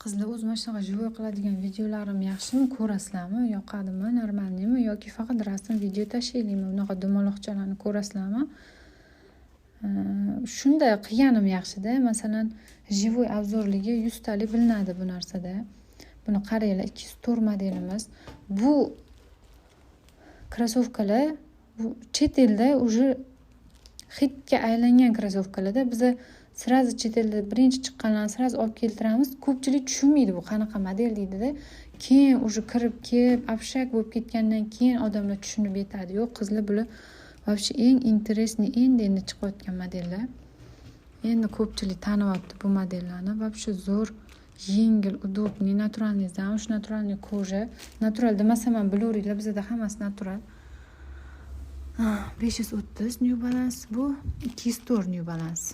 Qizlar, o'zi mana shunaqa живой qiladigan videolarim yaxshimi, ko'rasizlarmi, yoqadimi, нормальный mi yoki faqat rasm, video tashlaylikmi? Bunaqa dumaloqchalarni ko'rasizlarmi? Shunday qilganim yaxshida. Masalan, живой обзор ligi 100 talik bilinadi bu narsada. Buni qaranglar, 204 modelimiz. Bu krossovkalar bu chet elda уже xitga aylangan krossovkalarda. Biza сразу chet elda birinchi chiqqanlarni сразу olib keltiramiz. Ko'pchilik tushunmaydi, bu qanaqa model deydida. Keyin уже kirib kelib, общак bo'lib ketgandan keyin odamlar tushunib yetadi. Yo'q, qizlar, bular вообще eng интересный, endi endi chiqayotgan modellar. Endi ko'pchilik tanyapti bu modellarni. Вообще zo'r, yengil, удобный, натуральный замш, натуральный кожа. Natural demasam ham bilaveringlar, bizada hammasi natural. 530 New Balance, bu 204 New Balance.